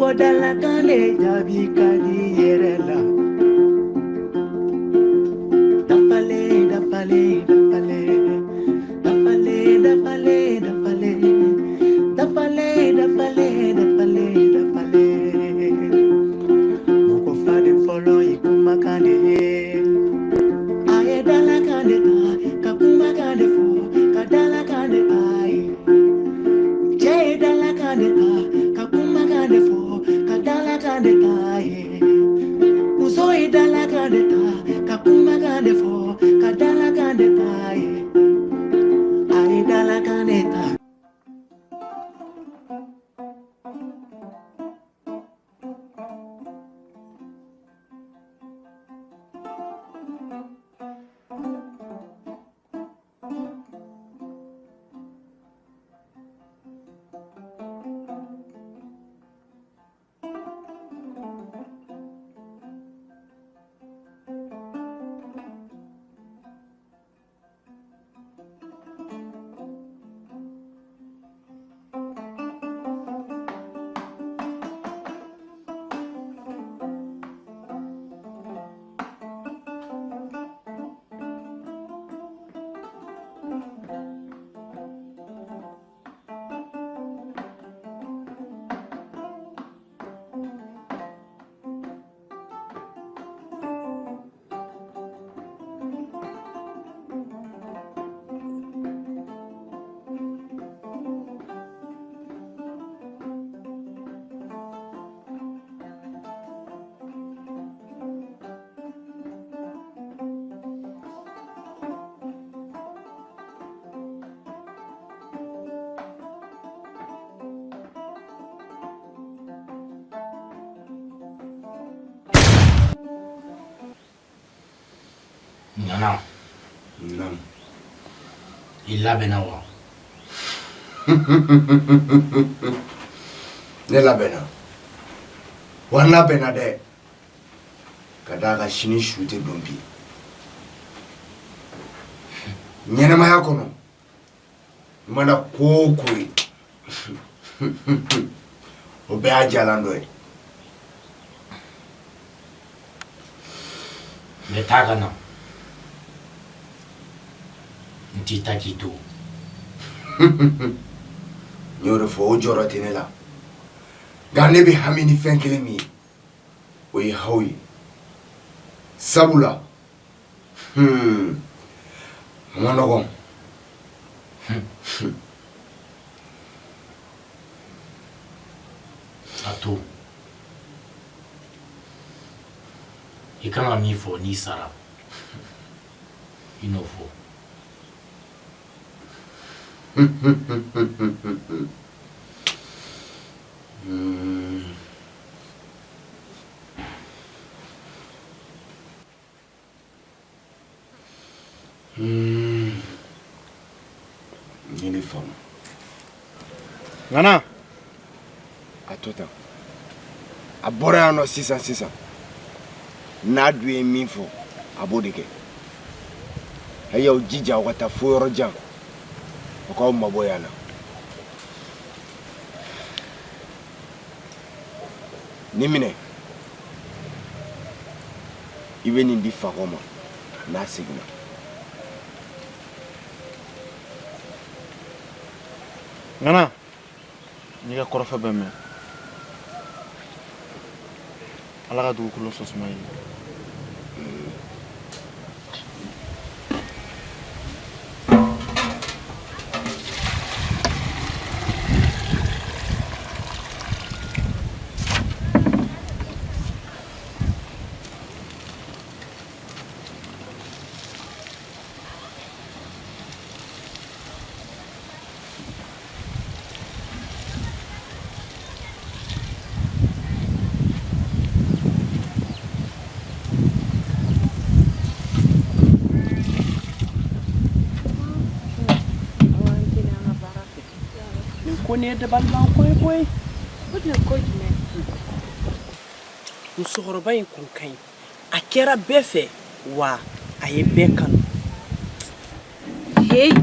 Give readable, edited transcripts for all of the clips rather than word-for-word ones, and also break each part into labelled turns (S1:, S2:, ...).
S1: Ko dalakan de jaabi ka di yɛrɛ la. Dafalen, dafalen, dafalen, dafalen, dafalen, dafalen, dafalen, dafalen, dafalen, dafalen. Mɔgɔ faden fɔlɔ ye kumakan de ye. A ye dalakan de ta ka kumakan de fɔ ka dalakan de ta ye. Cɛ ye dalakan de ta ka kumakan de fɔ ka dalakan de ta ye. Muso ye dalakan de ta ka kumakan de fɔ ka dalakan de ta ye. A ye dalakan de ta.
S2: Ŋana.
S3: Naamu.
S2: I labɛnna wa?
S3: Ne labɛnna. Wa n labɛnna dɛ. Ka d'a kan sini su tɛ don bi. Ɲɛnamaya kɔnɔ, i mana ko o ko ye, o bɛɛ y'a jalan dɔ ye.
S2: N bɛ taa ka na. N t'i taa k'i to.
S3: N y'o de fɔ, o jɔrɔ tɛ ne la. Nka ne bɛ hami ni fɛn kelen min ye, o ye aw ye. Sabula, a ma nɔgɔn.
S2: A to. I kan ka min fɔ n'i sara, i n'o fɔ.
S3: N ye ne faamu.
S4: Ŋana.
S3: A to tan. A bɔra yan nɔ sisan sisan. N'a dun ye min fɔ, a b'o de kɛ. A y'aw jija aw ka taa fo yɔrɔ jan. Aw k'aw mabɔ yan na. Nin minɛ. I bɛ nin di fakɔ ma n'a seginna.
S4: Ŋana, n y'i ka kɔrɔfɔ bɛɛ mɛn. Ala ka dugukolo sɔn suma i ye.
S5: Nin ko nin ye dabaliban ko ye koyi.
S6: O tun ye ko jumɛn?
S5: Musokɔrɔba in kun ka ɲi, a kɛra bɛɛ fɛ, wa a ye bɛɛ kanu.
S6: Heyi,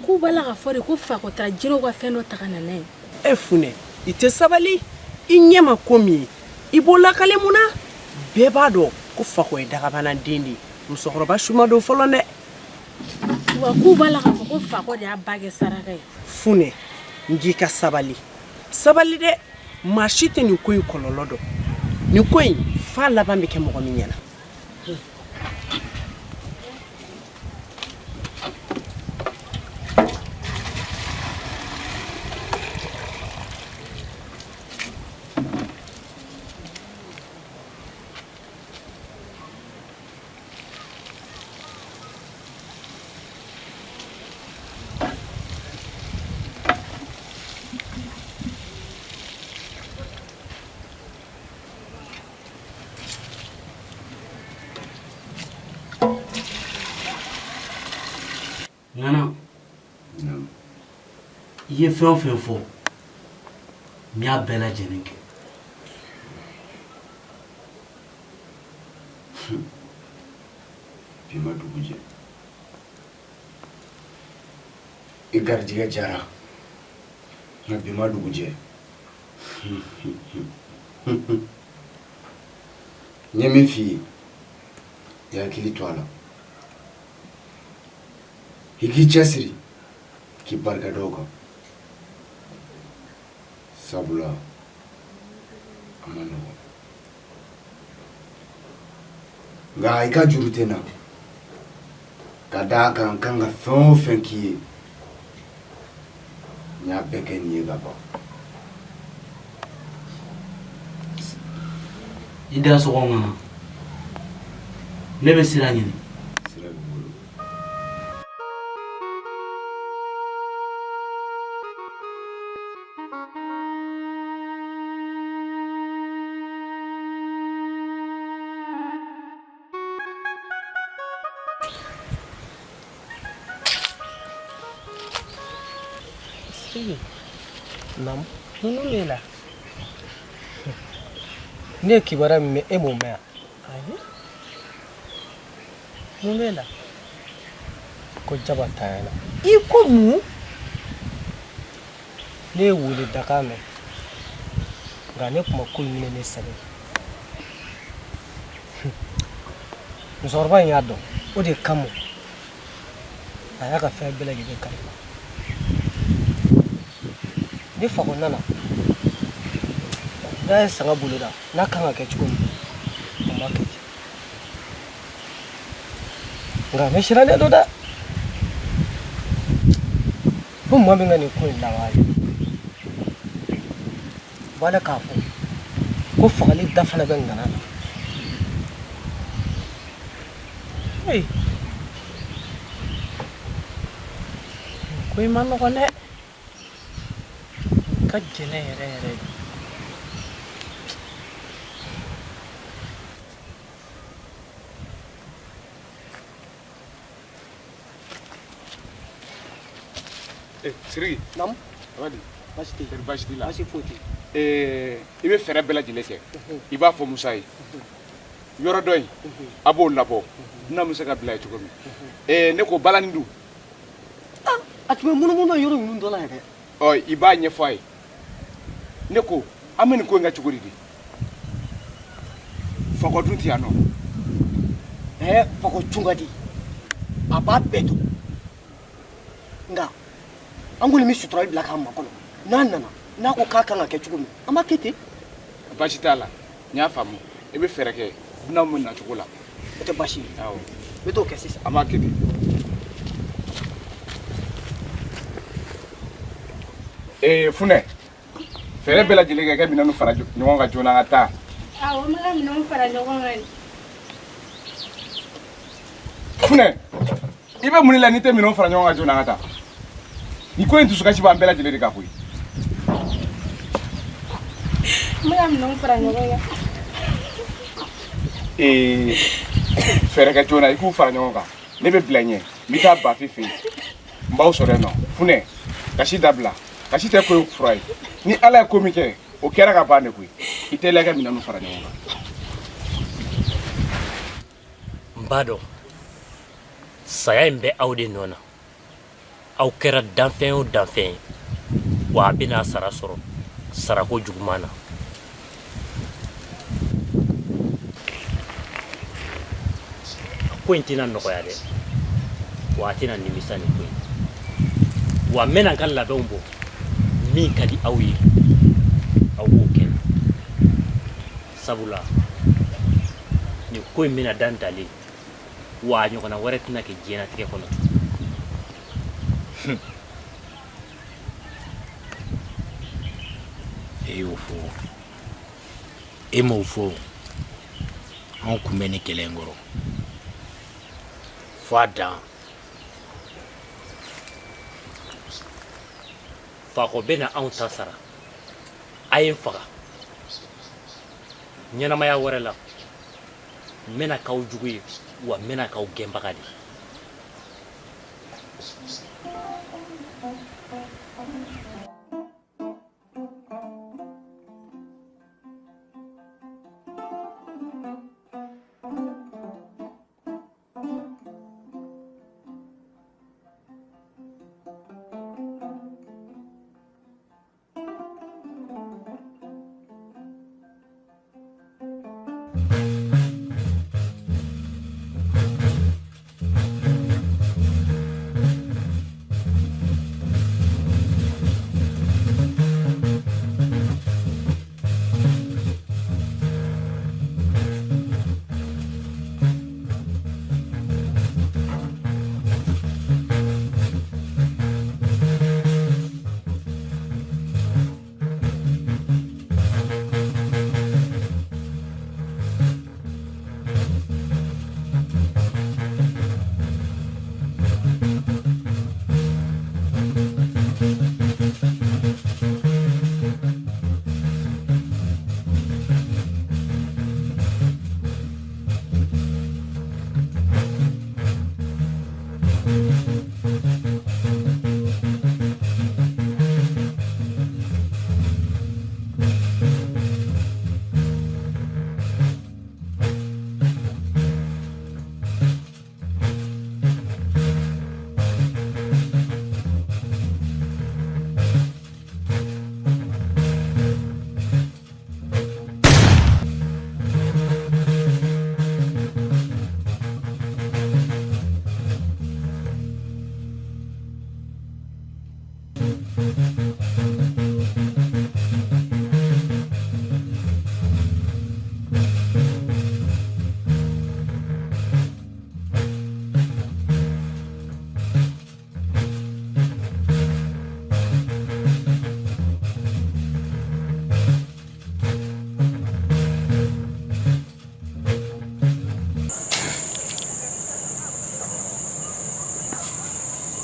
S6: k'u b'a la k'a fɔ de ko fakɔ taara jinɛw ka fɛn dɔ ta ka na n'a ye.
S5: E funɛ, i tɛ sabali. I ɲɛ ma ko min ye, i b'o lakale mun na? Bɛɛ b'a dɔn ko Fakɔ ye dagabana den de ye. Musokɔrɔba su ma don fɔlɔ dɛ.
S6: Wa k'u b'a la k'a fɔ ko Fakɔ de y'a ba kɛ saraka ye.
S5: Funɛ, n k'i ka sabali, sabali dɛ. Maa si tɛ nin ko in kɔlɔlɔ dɔn. Nin ko in f'a laban bɛ kɛ mɔgɔ min ɲɛna.
S2: Ŋana, i ye fɛn o fɛn fɔ, n y'a bɛɛ lajɛlen kɛ.
S3: Bi ma dugu jɛ, i garijɛgɛ diyara, nka bi ma dugu jɛ. N ye min f'i ye, i hakili to a la, i k'i cɛsiri, k'i barika da o kan, sabula a man nɔgɔn. Nka i ka juru tɛ n na, ka d'a kan n kan ka fɛn o fɛn k'i ye, n y'a bɛɛ kɛ nin ye ka ban.
S2: I dansɔgɔ Ŋana, ne bɛ sira ɲini.
S3: Sira b'i bolo.
S5: Sigi. Naamu. Ninnu b'e la. Ne ye kibaruya min mɛn, e m'o mɛn wa? Ayi. Mun b'e la? Ko jaba tanyana. I ko mun? Ne ye wele dakan mɛn, nka ne tun ma ko in minɛ ne sɛbɛ ye. Musokɔrɔba in y'a dɔn, o de kama a y'a ka fɛn bɛɛ lajɛlen kalifa. Ni Fakɔ nana, n'a ye sanga boloda, n'a kan ka kɛ cogo min, o ma kɛ ten. Nka ne sirannen don dɛ, fo maa min ka nin ko in laban ye b'a la k'a fɔ ko fagali da fana bɛ ŋana na. Hey. Ko in man nɔgɔn dɛ, ka gɛlɛn yɛrɛ yɛrɛ de.
S7: Eh, Siriki.
S5: Naamu.
S7: Ça va di?
S5: Baasi tɛ yen.
S7: Baasi t'i la?
S5: Baasi foyi tɛ yen.
S7: Eh, i bɛ fɛɛrɛ bɛɛ lajɛlen kɛ. I b'a fɔ Musa ye. Yɔrɔ dɔ in, a b'o labɔ. Dunan bɛ se ka bila yen cogo min. Eh, ne ko balani dun?
S5: A tun bɛ munumunu na yɔrɔ ninnu dɔ la yɛrɛ.
S7: Ɔ, i b'a ɲɛfɔ a ye. Ne ko, an bɛ nin ko in kɛ cogo di de? Fakɔ dun tɛ yan nɔ.
S5: Ɛɛ, Fakɔ cun ka di. A b'a bɛɛ dɔn. Nka an kɔni bɛ suturali bila k'a makɔnɔ. N'a nana, n'a ko k'a kan ka kɛ cogo min, an b'a kɛ ten.
S7: Baasi t'a la, n y'a faamu. I bɛ fɛɛrɛ kɛ dunan bɛ na cogo la.
S5: O tɛ baasi ye.
S7: Awɔ.
S5: N bɛ t'o kɛ sisan.
S7: An b'a kɛ ten. Ee Funɛ, fɛɛrɛ bɛɛ lajɛlen kɛ ka minɛnw fara ɲɔgɔn kan joona, an ka taa.
S6: Awɔ, n bɛ ka minɛnw fara ɲɔgɔn kan.
S7: Funɛ, i bɛ mun de la n'i tɛ minɛnw fara ɲɔgɔn kan joona an ka taa? Nin ko in dusukasi b'an bɛɛ lajɛlen de kan koyi.
S6: N bɛ ka minɛnw fara ɲɔgɔn kan.
S7: Ee, fɛɛrɛ kɛ joona i k'u fara ɲɔgɔn kan. Ne bɛ bila ɲɛ, n bɛ taa Bafi fɛ yen, n b'aw sɔrɔ yen nɔ. Funɛ, kasi dabila, kasi tɛ ko fura ye. Ni Ala ye ko min kɛ, o kɛra ka ban de koyi. I teliya ka minɛnw fara ɲɔgɔn kan.
S2: N b'a dɔn saya in bɛ aw de nɔ na. Aw kɛra danfɛn o danfɛn ye, wa a bɛna sara sɔrɔ sarako juguman na. Ko in tɛna nɔgɔya dɛ, wa a tɛna nimisa nin ko in. Wa n bɛna n ka labɛnw bɔ, min ka di aw ye aw b'o kɛ, sabula nin ko in bɛna dan dalen, wa a ɲɔgɔnna wɛrɛ tɛna kɛ diɲɛnatigɛ kɔnɔ tugun.
S8: E y'o fɔ, e m'o fɔ, anw kun bɛ nin kɛlɛ in kɔrɔ fo a dan.
S2: Fakɔ bɛna anw ta sara. A ye n faga ɲɛnamaya wɛrɛ la, n bɛna k'aw jugu ye, wa n bɛna k'aw gɛnbaga de ye.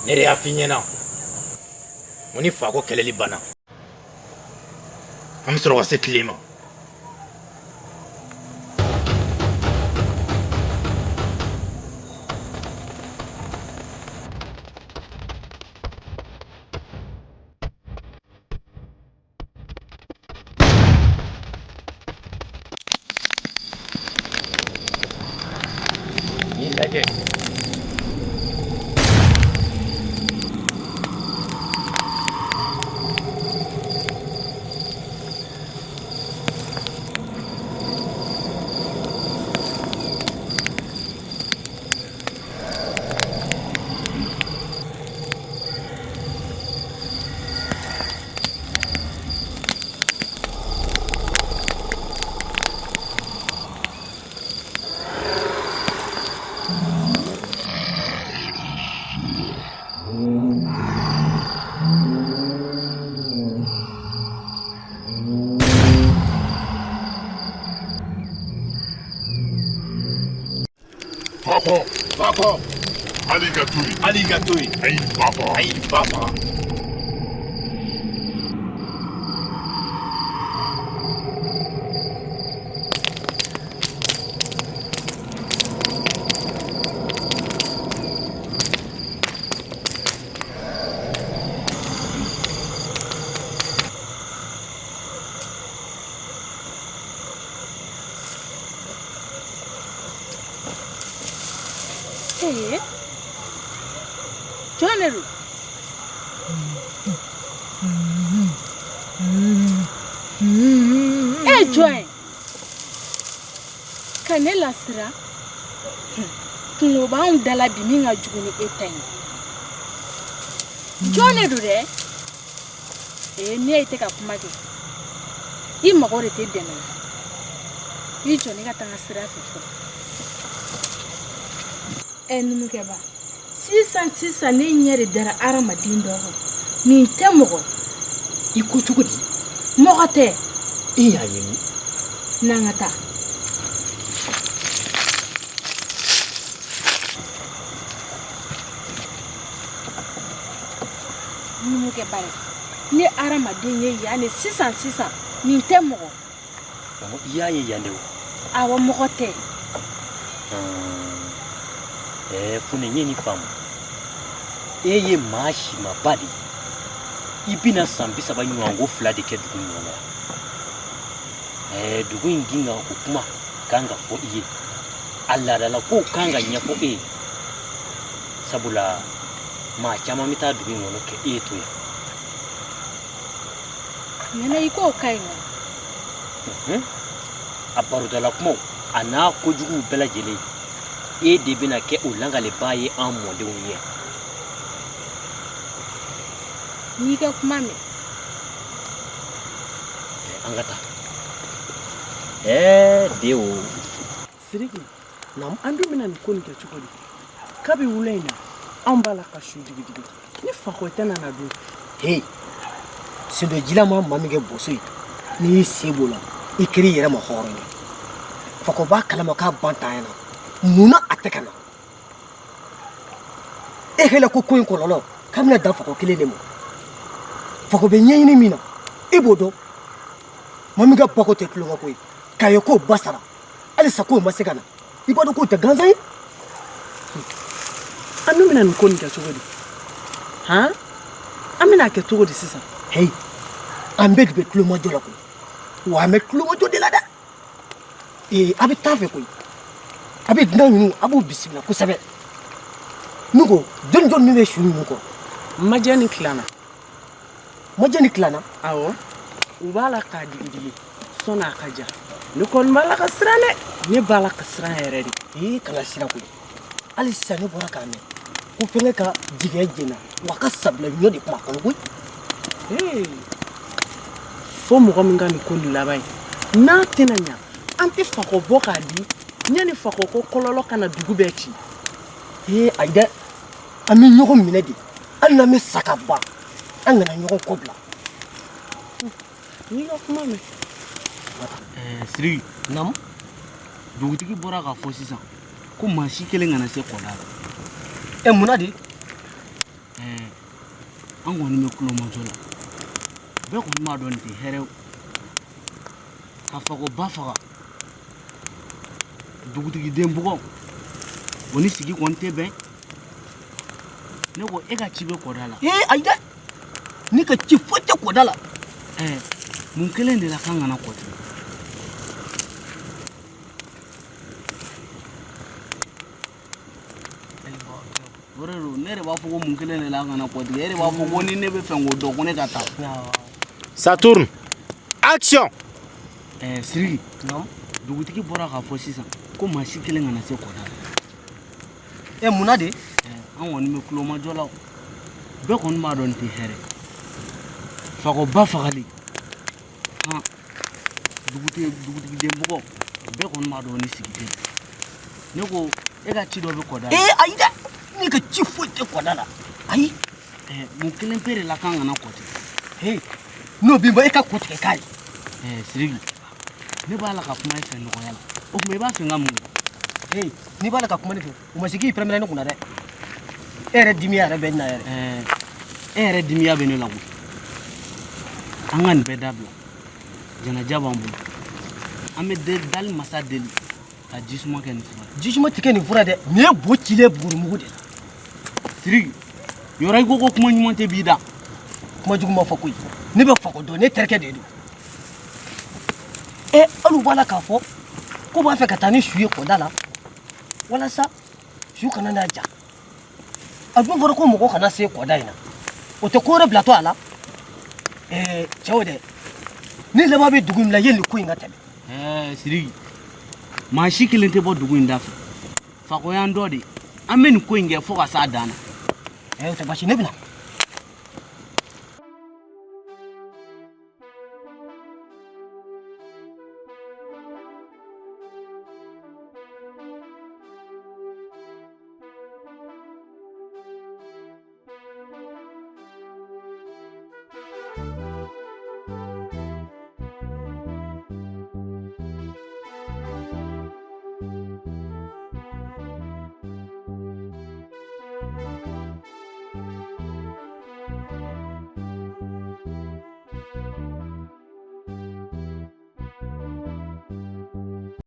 S8: Ne de y'a f'i ɲɛna ko ni Fakɔ kɛlɛli banna, an bɛ sɔrɔ ka se tile ma. Nin lajɛ.
S9: Fakɔ, Fakɔ, hali ka to yen,
S8: hali ka to yen,
S9: a y'i ba faga,
S8: a y'i ba faga.
S6: Ee, jɔn de don? E ye jɔn ye ka ne lasiran? Kungo b'anw da la bi min ka jugu ni e ta ye. Jɔn de don dɛ? Ee, ne ye tɛ ka kuma kɛ. I mago de tɛ dɛmɛ na. I jɔ ne ka taa n ka sira fɛ fɔlɔ. Ɛ numukɛba, sisan sisan ne ɲɛ de dara hadamaden dɔ kan. Nin tɛ mɔgɔ
S2: ye. I ko cogo di?
S6: Mɔgɔ tɛ.
S2: E y'a ye min?
S6: N'an ka taa. Numukɛba ye, ne hadamaden ye yan de sisan sisan nin tɛ mɔgɔ.
S2: I y'a ye yan de o?
S6: Awɔ, mɔgɔ tɛ.
S2: Ɛɛ Funɛ, n ye nin faamu. E ye maa simaba de ye. I bɛna san 30 ɲɔgɔnko 2 de kɛ dugu in kɔnɔ yan. Ɛɛ dugu in ginkan ko kuma kan ka fɔ i ye. A laadalakow kan ka ɲɛfɔ e ye. Sabula maa caman bɛ taa dugu in kɔnɔ kɛ e to yan.
S6: Ɲɛna i k'o ka ɲi wa?
S2: A barodala kumaw a n'a kojuguw bɛɛ lajɛlen e de bɛna kɛ o langalebaa ye an mɔdenw ɲɛ.
S6: N y'i ka kuma mɛn.
S2: An ka taa. Ɛɛ den o.
S10: Siriki, an dun bɛna nin ko nin kɛ cogo di? Kabi wula in na anw b'a la ka su digidigi ni fakɔ tɛ nana dun.
S5: Hey, sendojila ma maa min kɛ boso ye n'i y'i sen b'o la i kɛra i yɛrɛ ma hɔrɔn ye. Fakɔ b'a kalama k'a ba ntanyana, mun na a tɛ ka na? E hakili la ko ko in kɔlɔlɔ k'a bɛna dan fakɔ kelen de ma? Fakɔ bɛ ɲɛɲini min na e b'o dɔn. Maa min ka bako tɛ tulonkɛ ko ye, k'a ye k'o ba sara halisa k'o ma se ka na, i b'a dɔn k'o tɛ gansan ye.
S10: An dun bɛna nin ko nin kɛ cogo di? Han, an bɛna kɛ cogo di sisan?
S5: Heyi, an bɛɛ de bɛ tulomajɔ la koyi, wa an bɛ tulomajɔ de la dɛ. Ee, a bɛ taa fɛ koyi, a bɛ dunan ninnu a b'u bisimila kosɛbɛ. Ne ko jɔni jɔni min bɛ su ninnu kɔrɔ?
S10: Majɛ ni Kilana.
S5: Majɛ ni Kilana?
S10: Awɔ, u b'a la k'a digidigi sɔnni a ka ja. Ne kɔni b'a la ka siran dɛ, ne b'a la ka siran yɛrɛ de.
S5: Ee, kana siran koyi, hali sisan ne bɔra k'a mɛn ko fɛnkɛ ka jigiya jɛna, wa a ka sabila ɲɔ de kuma kɔnɔ koyi.
S10: Ee, fo mɔgɔ min ka nin ko nin laban ye, n'a tɛna ɲa, an tɛ fakɔ bɔ k'a di yanni fakɔ ko kɔlɔlɔ kana dugu bɛɛ ci.
S5: Ee ayi dɛ, an bɛ ɲɔgɔn minɛ de, hali n'an bɛ sa ka ban, an kana ɲɔgɔn kɔ bila.
S10: N'i ka kuma mɛn.
S11: Sidiki.
S5: Naamu.
S11: Dugutigi bɔra k'a fɔ sisan ko maa si kelen kana se kɔda la.
S5: Ɛ mun na de?
S11: An kɔni bɛ kulomajɔ la, bɛɛ kɔni b'a dɔn nin tɛ hɛrɛ ye. Ka fakɔ ba faga, dugutigi den bugɔ, o ni sigi kɔni tɛ bɛn. Ne ko e ka ci bɛ kɔda la.
S5: Ee ayi dɛ, ne ka ci foyi tɛ kɔda la.
S11: Mun kelen de la k'an kana kɔ tigɛ? O de don, ne yɛrɛ b'a fɔ ko mun kelen de la an kana kɔ tigɛ, e de b'a fɔ ko ni ne bɛ fɛ k'o dɔn ko ne ka taa.
S8: Ça tourne. Action.
S11: Sidiki, dugutigi bɔra k'a fɔ sisan ko maa si kelen kana se kɔda la.
S5: Mun na de?
S11: An kɔni bɛ kulomajɔ la o. Bɛɛ kɔni b'a dɔn nin tɛ hɛrɛ. Fakɔ ba fagali, han, dugutigi den bugɔ, bɛɛ kɔni b'a dɔn ni sigi tɛ. Ne ko e ka ci dɔ bɛ kɔda la.
S5: Ee ayi dɛ, ne ka ci foyi tɛ kɔda la. Ayi.
S11: Mun kelen pe de la k'an kana kɔ tigɛ?
S5: Ee, n'o b'i bɔ e ka kɔ tigɛ k'a ye.
S11: Sidiki, ne b'a la ka kuma e fɛ nɔgɔya la. O tuma i b'a fɛ n ka mun kɛ?
S5: Ee, n'i b'a la ka kuma ne fɛ, o ma se k'i pɛrɛn-pɛrɛn ne kunna dɛ. E yɛrɛ dimiya yɛrɛ bɛ n na yɛrɛ.
S11: E yɛrɛ dimiya bɛ ne la koyi. An ka nin bɛɛ dabila. Janaja b'an bolo. An bɛ dali masa deli ka jisuma kɛ nin fura ye.
S5: Jisuma tɛ kɛ nin fura dɛ. Nin ye bo cilen bugurimugu de la.
S11: Sidiki, yɔrɔ i ko ko kuma ɲuman tɛ b'i da.
S5: Kuma jugu ma fɔ koyi. Ne bɛ fakɔ dɔn, ne terikɛ de don. Hali u b'a la k'a fɔ ko b'a fɛ ka taa ni su ye kɔda la walasa su kana n'a ja. A dun fɔra ko mɔgɔ kana se kɔda in na, o tɛ ko wɛrɛ bilatɔ a la. Cɛw dɛ, ne laban bɛ dugu in la yanni ko in ka tɛmɛ.
S11: Sidiki, maa si kelen tɛ bɔ dugu in da fɛ. Fakɔ y'an dɔ de, an bɛ nin ko in kɛ fo ka s'a dan na.
S5: Ɛ, o tɛ baasi, ne bɛ na.